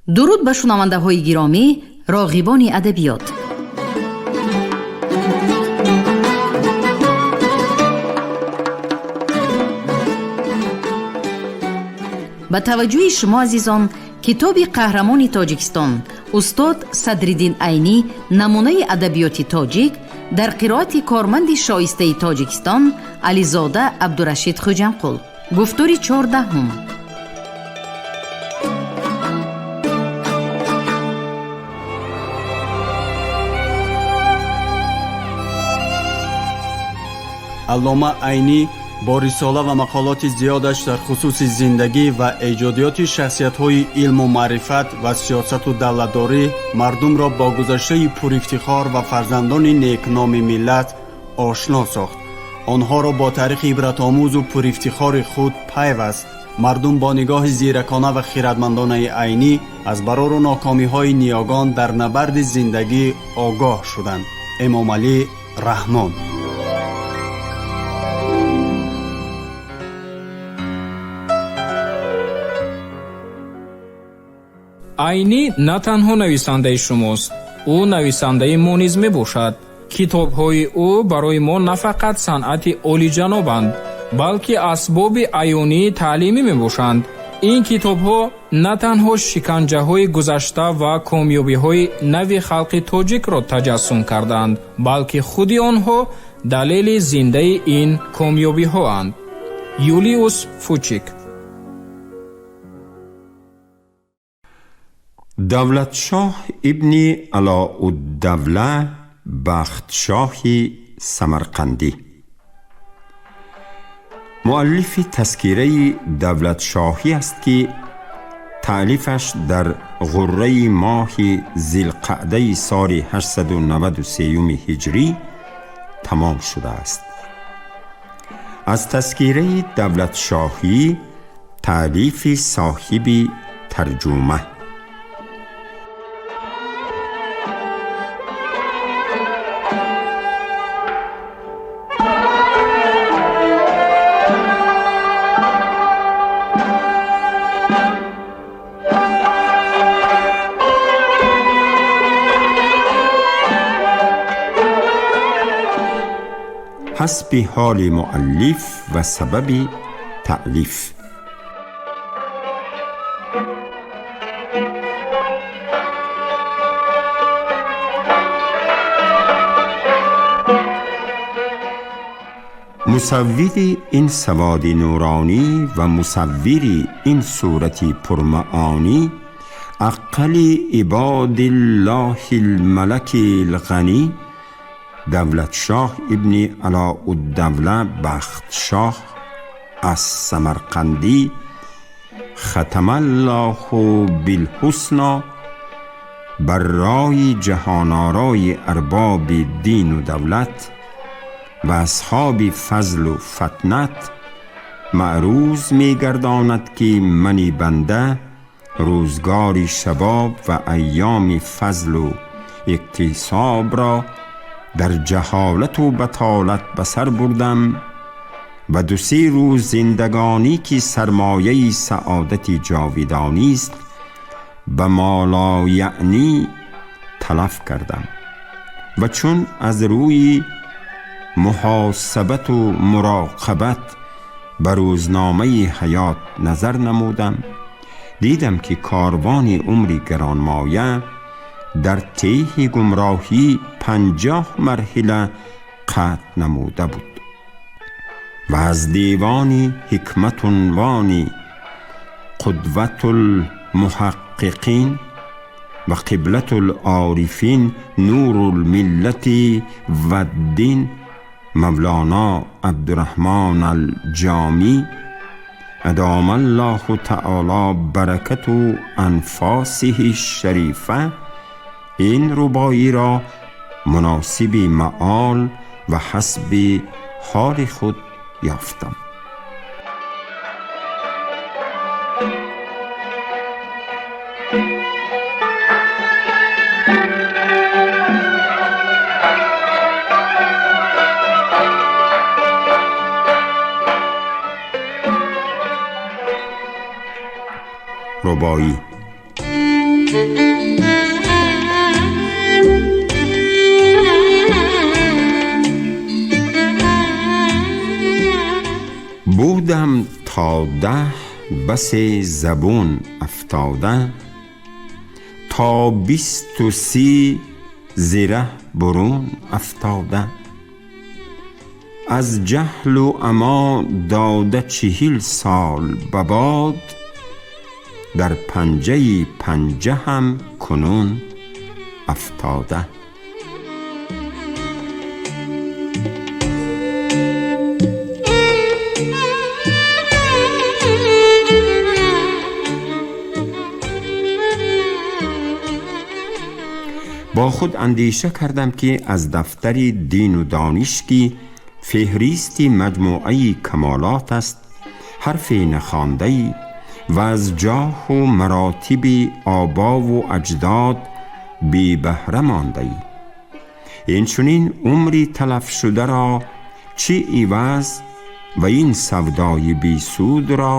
Дуруд ба шунавандаҳои гиромӣ, роғибони адабиёт. Ба таваҷҷӯҳи шумо, азизон, китоби қаҳрамони Тоҷикистон устод Садриддин Айнӣ, намунаи адабиёти тоҷик, дар қироати корманди шоистаи Тоҷикистон Ализода Абдурашид Хуҷамқул. Гуфтори 14-ум. Аллома Айнӣ бо рисола ва мақолоти зиёдаш дар хусуси зиндагӣ ва эҷодиёти шахсиятҳои илму маърифат ва сиёсату давлатдорӣ мардумро бо гузаштаи пурифтихор ва фарзандони некноми миллат ошно сохт. Онҳоро бо таърихи ибратомӯзу пурифтихори худ пайваст. Мардум бо нигоҳи зиракона ва хиратмандонаи Айнӣ аз барору нокомиҳои ниёгон дар набарди зиндагӣ огоҳ шуданд. Эмомалӣ Раҳмон. Айнӣ на танҳо нависандаи шумост, ӯ нависандаи мо низ мебошад. Китобҳои ӯ барои мо на фақат санъати олиҷанобанд, балки асбоби аёнии таълимӣ мебошанд. Ин китобҳо на танҳо шиканҷаҳои гузашта ва комёбиҳои нави халқи тоҷикро таҷассум кардаанд, балки худи онҳо далели зиндаи ин комёбиҳоанд. Юлиус Фучик. Давлатшоҳ ибни Алоуддавла Бахтшоҳи Самарқандӣ, муаллифи Тазкираи давлатшоҳӣ аст, ки таълифаш дар ғурраи моҳи зилқаъдаи соли 893 ҳиҷрӣ тамом шудааст. Аз Тазкираи давлатшоҳӣ, таълифи соҳиби тарҷума. Ҳасби ҳоли муаллиф ва сабаби таълиф. Мусаввири ин саводи нуронӣ ва мусаввири ин сурати пурмаонӣ, аққали ибодиллоҳи лмалаки лғанӣ, Давлатшоҳ ибни Алоуддавла Бахтшоҳ аз Самарқандӣ, хатамаллоҳу билҳусно, бар рои ҷаҳонорои арбоби дину давлат ва асҳоби фазлу фатнат маърӯз мегардонад, ки мани банда рӯзгори шабоб ва айёми фазлу иктисобро дар ҷаҳолату батолат ба сар бурдам ва ду-се рӯз зиндагонӣ, ки сармояи саодати ҷовидонист, ба молояънӣ талаф кардам ва чун аз рӯи муҳосабату муроқабат ба рӯзномаи ҳаёт назар намудам, дидам, ки корвони умри гаронмоя дар теҳи гумроҳӣ 50 марҳила қатъ намуда буд ва аз девони ҳикматунвони қудватулмуҳаққиқин ва қиблатулорифин, нурулмиллати ваддин, Мавлоно Абдураҳмон алҷомӣ, адомаллоҳу таоло баракату анфосиҳи шарифа, ин рубоиро муносиби маол ва ҳасби ҳоли худ ёфтам. Рубоӣ. Будам то 10 бас забун афтода, то 23 зиреҳ бурун афтода. Аз ҷаҳлу амо дода 40 сол ба бод, дар панҷаи панҷаҳам кунун афтода. Бо худ андеша кардам, ки аз дафтари дину дониш, ки феҳристи маҷмӯаи камолот аст, ҳарфе нахондаи ва аз ҷоҳу маротиби обову аҷдод бебаҳра мондаи. Инчунин умри талафшударо чӣ иваз ва ин савдои бесудро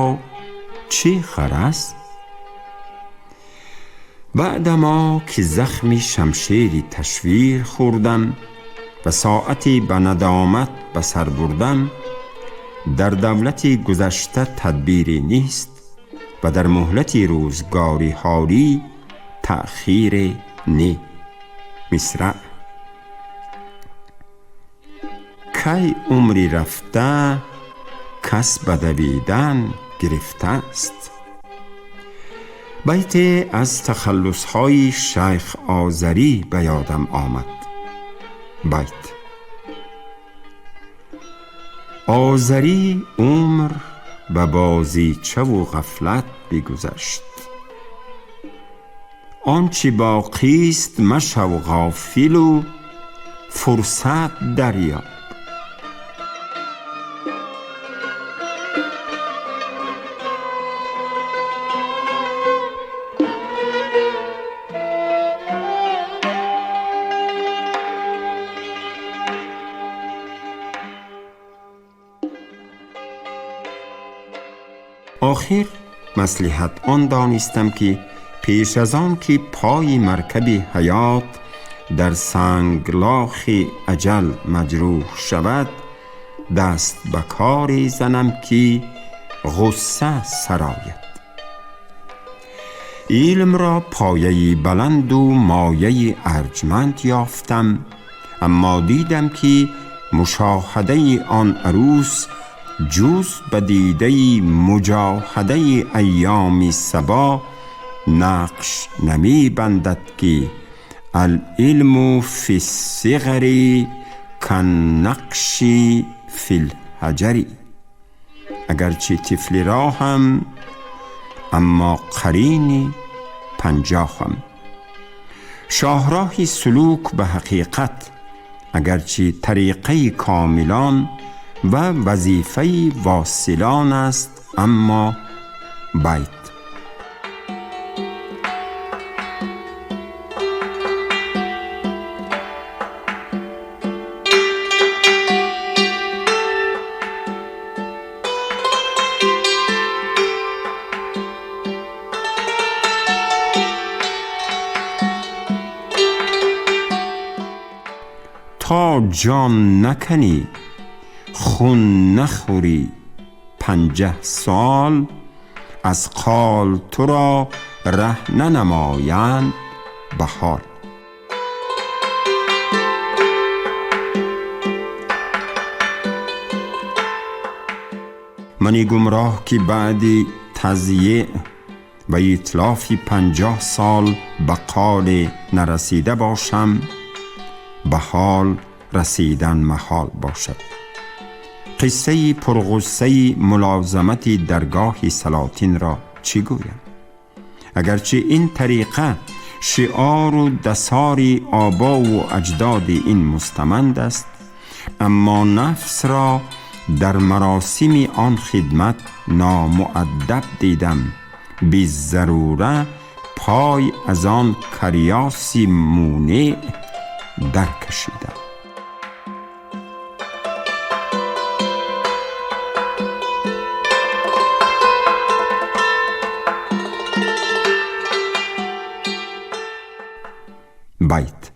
чӣ ғараз? Баъдама ки захми шамшери ташвир хӯрдам ва соате ба надомат ба сар бурдам, дар давлати гузашта тадбире нест ва дар муҳлати рӯзгори ҳолӣ таъхире не. Мисраъ: кай умри рафта кас ба давидан гирифтааст. Байте аз тахаллусҳои шайх Озарӣ ба ёдам омад. Байт: Озарӣ умр ба бозичаву ғафлат бигузашт, он чи боқист машав ғофилу фурсат дарёб. Охир маслиҳат он донистам, ки пеш аз он ки пои маркаби ҳаёт дар санглохи аҷал маҷрӯҳ шавад, даст ба коре занам, ки ғусса сарояд. Илмро пояи баланду мояи арҷманд ёфтам, аммо дидам, ки мушоҳадаи он арӯс ҷуз ба дидаи муҷоҳадаи айёми сабо нақш намебандад, ки алилму фи ссиғари каннақши филҳаҷари. Агарчи тифли роҳам, аммо қарини 50ам. Шоҳроҳи сулук ба ҳақиқат, агарчи тариқаи комилон ва вазифаи восилон аст, аммо байт: تا جان наканӣ, хун нахӯрӣ 50 сол, аз қол туро раҳ нанамоянд ба ҳол. Мани гумроҳ, ки баъди тазйеъ ва итлофи 50 сол ба қоле нарасида бошам, ба ҳол расидан маҳол бошад. Қиссаи пурғуссаи мулозамати даргоҳи салотинро чӣ гӯям? Агарчи ин тариқа шиору дасори обову аҷдоди ин мустаманд аст, аммо нафсро дар маросими он хидмат номуаддаб дидам. Безарура пой аз он карёси мунеъ даркашидам. Байт.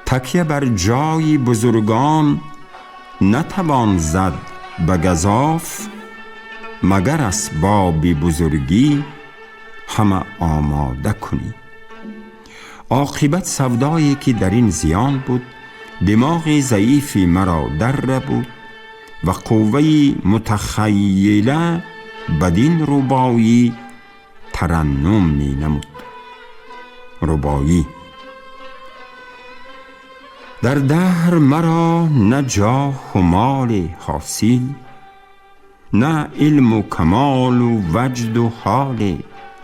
تکیه بر جای بزرگان نتوان زد به گزاف، مگر اسباب بزرگی همه آماده کنی. عاقبت سودایی که در این زیان بود، دماغ ضعیفی مرا در بود و قوه متخیله بدین ربایی ترنم می نمود. ربایی: در دهر مرا نه جاه و مال حاصل، نه علم و کمال و وجد و حال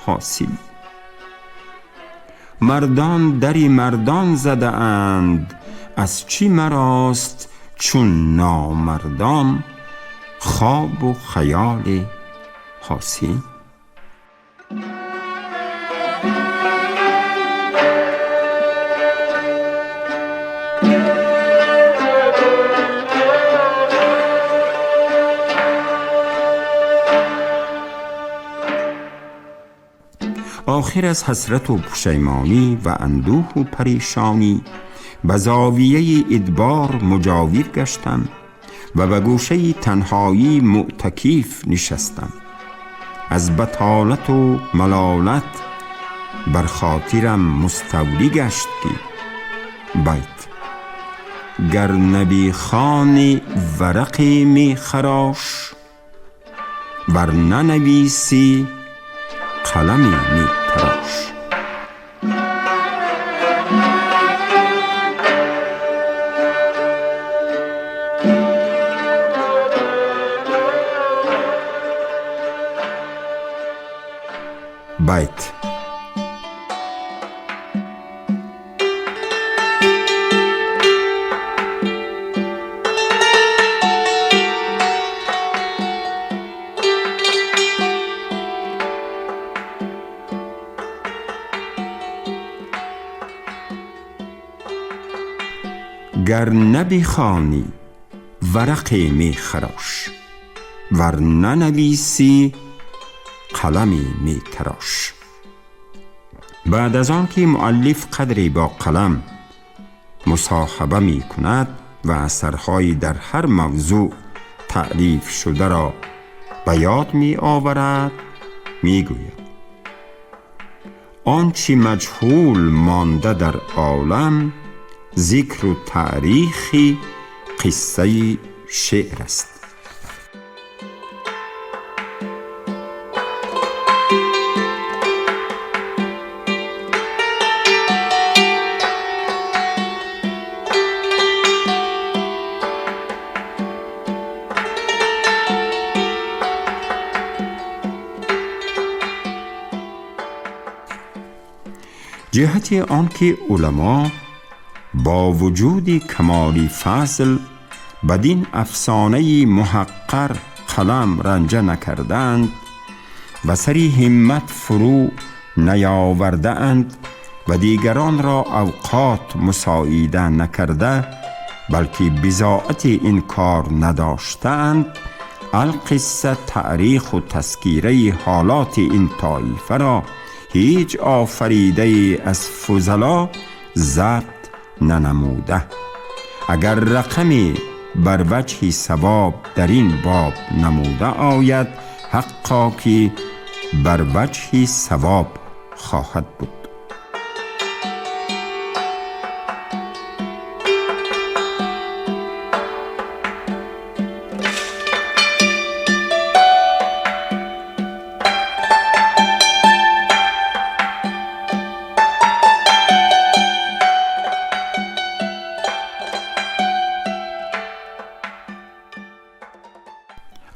حاصل. مردان دری مردان زده اند، از چی مراست چون نامردان خواب و خیال حاصل. آخر از حسرت و پشیمانی و اندوه و پریشانی به زاویه ادبار مجاور گشتم و به گوشه تنهایی معتکف نشستم. از بطالت و ملالت بر خاطرم مستولی گشت که بیت: گر نبی خوانی ورقی می خراش، ور ننویسی قلمی می تراش. بیت: گر نبی خوانی ورقی می خراش، ور ننویسی قلمی می تراش. بعد از آن که مؤلف قدری با قلم مصاحبه می کند و اثرهای در هر موضوع تعریف شده را به یاد می آورد، می گوید: آنچه مجهول مانده در عالم، ذکر و تاریخ قصه شعر است. جهت آنکه علما با وجود کمال فضل بدین افسانه محقر قلم رنجه نکردند و سری همت فرو نیاورده اند و دیگران را اوقات مساعده نکرده، بلکه بضاعت این کار نداشتند، القصه تاریخ و تذکیره حالات این طایفه را هیچ آفریده از فضلا ضبط ننموده. اگر رقمی بر وجه ثواب در این باب نموده آید، حقا که بر وجه ثواب خواهد بود.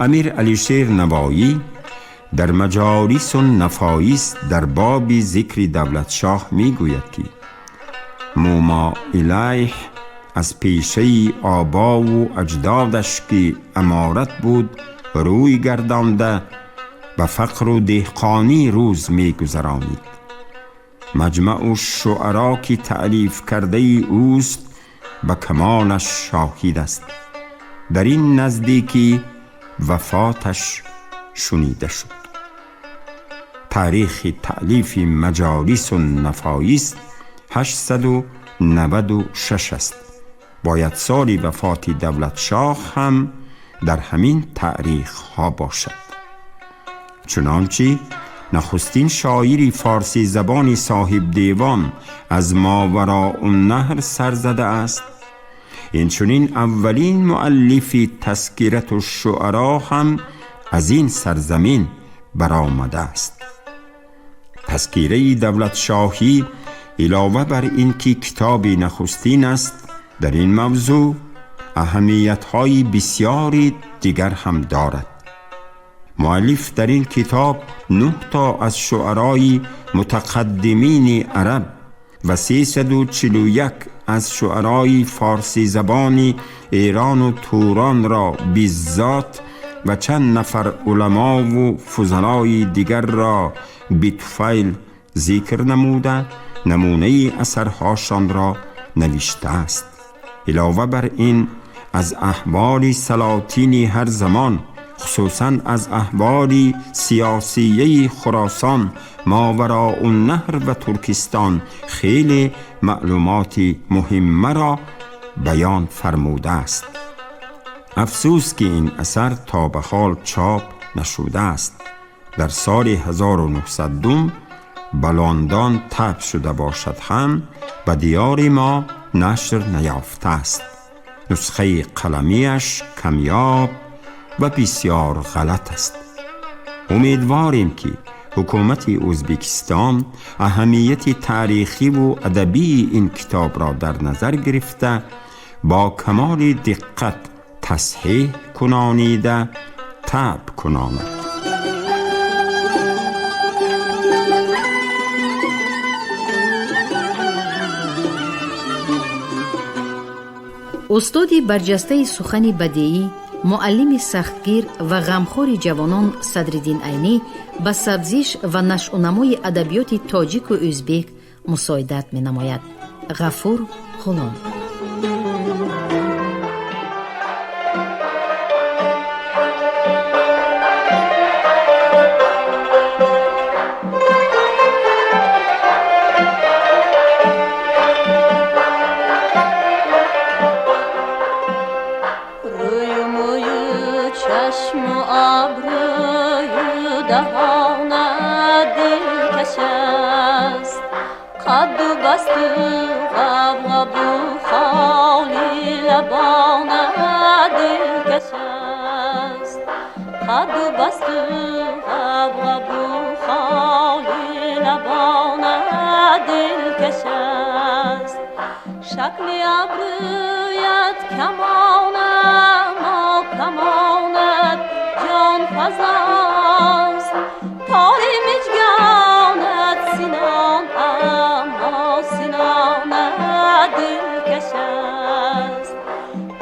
امیر علیشیر نوایی در مجالس و نفایس در باب ذکر دولتشاه می گوید که موما الیه از پیشه آبا و اجدادش که امارت بود روی گردانده به فقر و دهقانی روز می گذرانید. مجمع الشعرا که تألیف کرده اوست به کمالش شاهد است. در این نزدیکی وفاتش شنیده شد. تاریخ تألیف مجالس النفایس 896 است. باید سال وفات دولت شاه هم در همین تاریخ ها باشد. چنانچه نخستین شاعری فارسی زبان صاحب دیوان از ماوراء النهر سر زده است، این چنین اولین مؤلف تذکرة الشعرا هم از این سرزمین برآمده است. تذکیره دولت شاهی علاوه بر اینکه کتاب نخستین است، در این موضوع اهمیت‌های بسیاری دیگر هم دارد. مؤلف در این کتاب 9 تا از شعرای متقدمین عرب و 341 از شعرای فارسی زبان ایران و توران را بالذات و چند نفر علما و فضلای دیگر را بیتفیل ذکر نموده نمونه اثرهاشان را نوشته است. علاوه بر این از احوال سلاطین هر زمان، خصوصا از احوال سیاسیه خراسان، ماوراء النهر و ترکستان خیلی معلومات مهمه را بیان فرموده است. افسوس که این اثر تا به حال چاپ نشده است. در سال 1902 به لندن طبع شده باشد هم به دیار ما نشر نیافته است. نسخه قلمیش کمیاب و بسیار غلط است. امیدواریم که حکومت ازبکستان اهمیت تاریخی و ادبی این کتاب را در نظر گرفته با کمال دقت تصحیح کنانیده طبع کناند. Устоди барҷастаи сухани бадеӣ, муаллими сахтгир ва ғамхори ҷавонон Садриддин Айнӣ ба сабзиш ва нашъунамои адабиёти тоҷику ӯзбек мусоидат менамояд. Ғафур Ғулом. شکل ابرویت کمان اما کمانت جان فزاست، تاری مژگانت سینان اما سینانت دلکش است،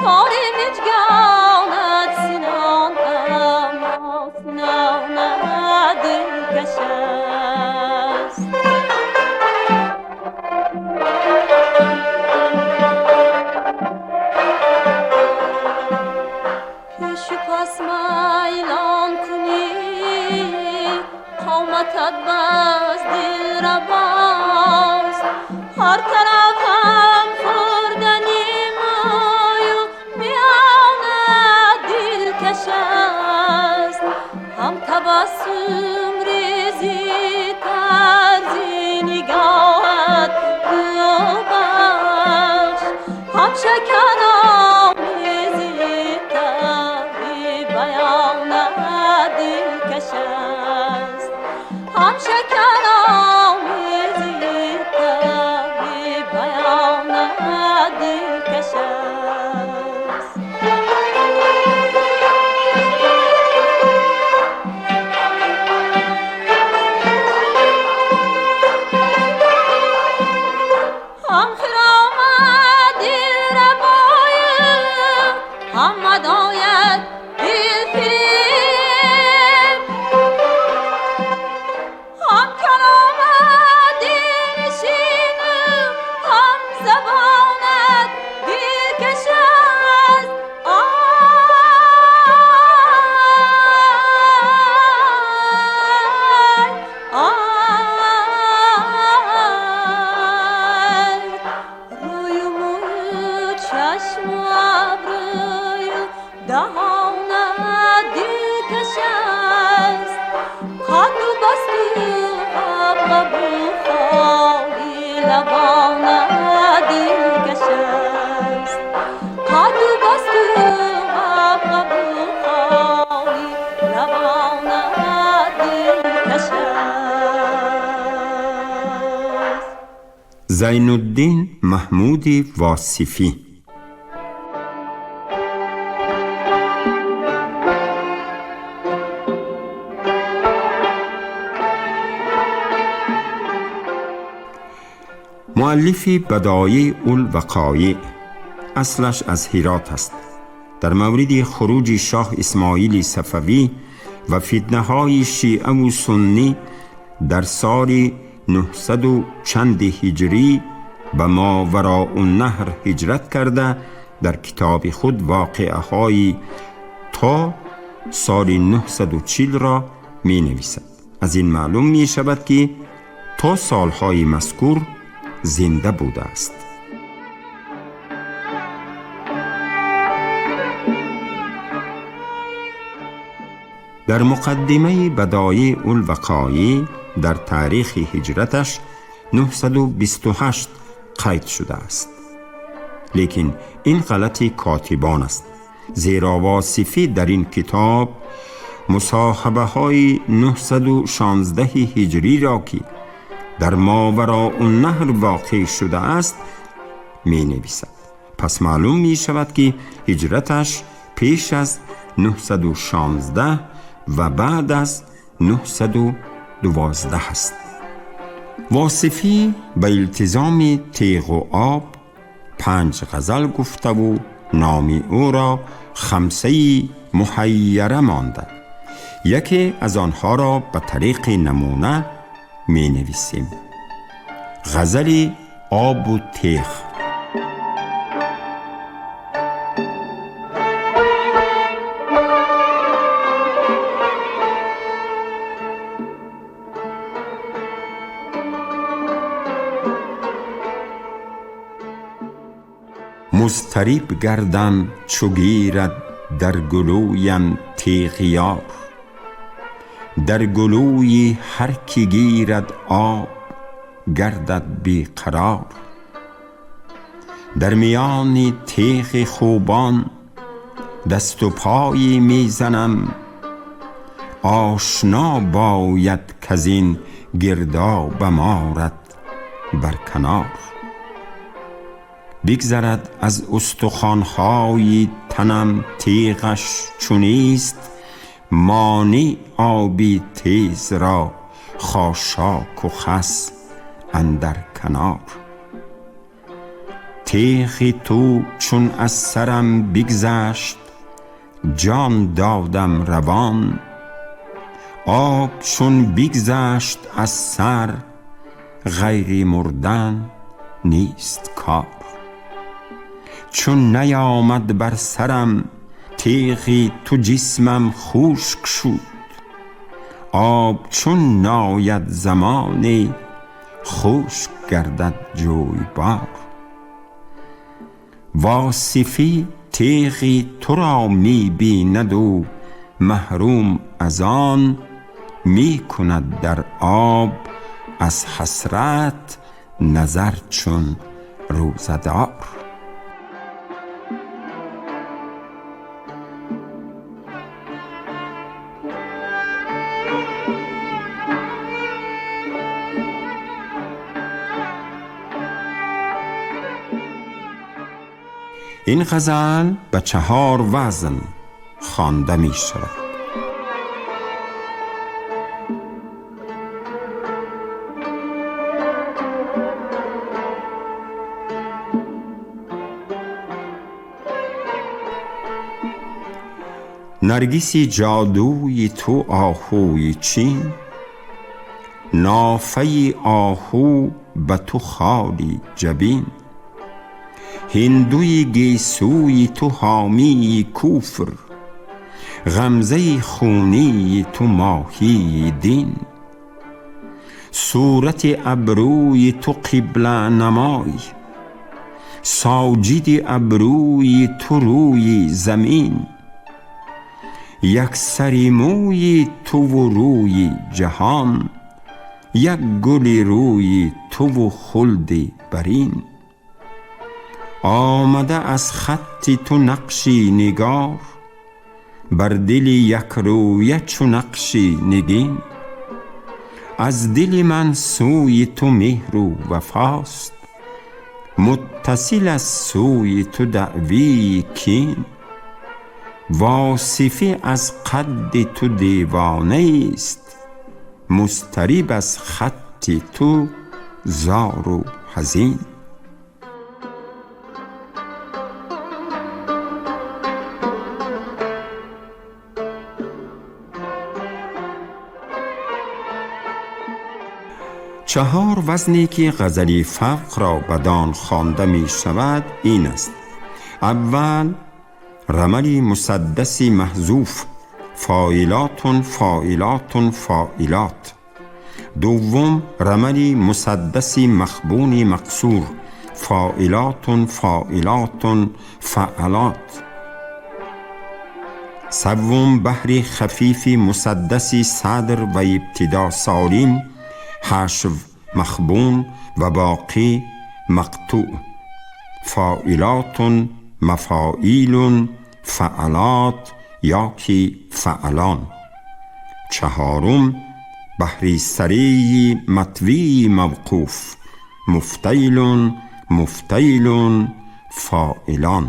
تاری مژگانت سینان اما سینانت دلکش است. قامتت باز دل را باز، هر طرف هم خوردنی موی و میانه دلکش است، هم تبسم ریزی طرزی نگاهت بخش، هم شکر آمیزی طبع بیانه دلکش است، هم شکر آمیزی طبع غبغب خالی لبانت دلکش است قد و بست و غبغب خالی لبانت دلکش است. زینالدین محمود واصفی. مؤلف بدایع الوقایع، اصلش از هرات است. در مورد خروج شاه اسماعیل صفوی و فتنه های شیعه و سنی در سال 900 و چند هجری به ماوراء النهر هجرت کرده، در کتاب خود واقعه های تا سال 940 را می نویسد. از این معلوم می شود که تا سالهای مذکور زنده بوده است. در مقدمه بدایع الوقایع در تاریخ هجرتش 928 قید شده است، لیکن این غلط کاتبان است، زیرا واصفی در این کتاب مصاحبه های 916 هجری را که در ماوراء النهر واقع شده است می نویسد. پس معلوم می شود که هجرتش پیش از 916 و بعد از 912 است. واصفی به التزام تیغ و آب 5 غزل گفته و نام او را خمسه محیره مانده. یکی از آنها را به طریق نمونه می نویسیم. غزل آب و تیغ. مضطرب گردم چو گیرد در گلویم تیغ یار، در گلوی هر کی گیرد آب گردد بی قرار. در میان تیغ خوبان دست و پایی می زنم، آشنا باید کزین گردابم آرد بر کنار. بگذرد از استخوانهای تنم تیغش چونیست، مانع آبی تیز را خاشاک و خس اندر کنار. تیغ تو چون از سرم بگذشت جان دادم روان، آب چون بگذشت از سر غیر مردن نیست کار. چون نیامد بر سرم تیغی تو جسمم خشک شد، آب چون ناید زمانی خشک گردد جویبار. واصفی تیغی تو را می بیند و محروم از آن می کند در آب از حسرت نظر چون روزه دار. این غزل به 4 وزن خوانده می شود. نرگسی جادوی تو آهوی چین، نافه آهو به تو خالی جبین. هندوی گیسوی تو حامی کفر، غمزه خونی تو ماهی دین. صورت ابروی تو قبله نمای، ساجد ابروی تو روی زمین. یک سری موی تو و روی جهان، Як гули рӯи туву хулди барин. Омада аз хатти ту нақши нигор, бар дили якрӯя чу нақши нигин. Аз дили ман сӯи ту меҳру вафост, муттасил аз сӯи ту даъвии кин. Восифӣ аз қадди ту девонаест, музтариб аз хатти ту зору ҳазин. Чаҳор вазне ки ғазали фавқро бадон хонда мешавад ин аст: аввал рамали мусаддаси маҳзуф, фоилотун фоилотун фоилот. Дуввум рамали мусаддаси махбуни мақсур, фоилотун фоилотун фаълот. Саввум баҳри хафифи мусаддаси садр ва ибтидо солим, ҳашв махбун ва боқӣ мақтӯъ, фоилотун мафоилун фаълот ё ки фаълон. Чаҳорум баҳри сарии матвии мавқуф, муфтаилун муфтаилун фоилон.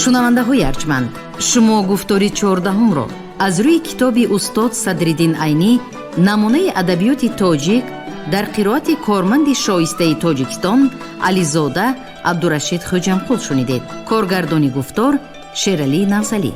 Шунавандаҳои арҷманд, шумо гуфтори чордаҳумро аз рӯи китоби устод Садриддин Айнӣ «Намунаи адабиёти тоҷик» дар қироати корманди шоистаи Тоҷикистон Ализода Абдурашид Хӯҷамқул шунидед. Коргардони гуфтор Шералӣ Навзалӣ.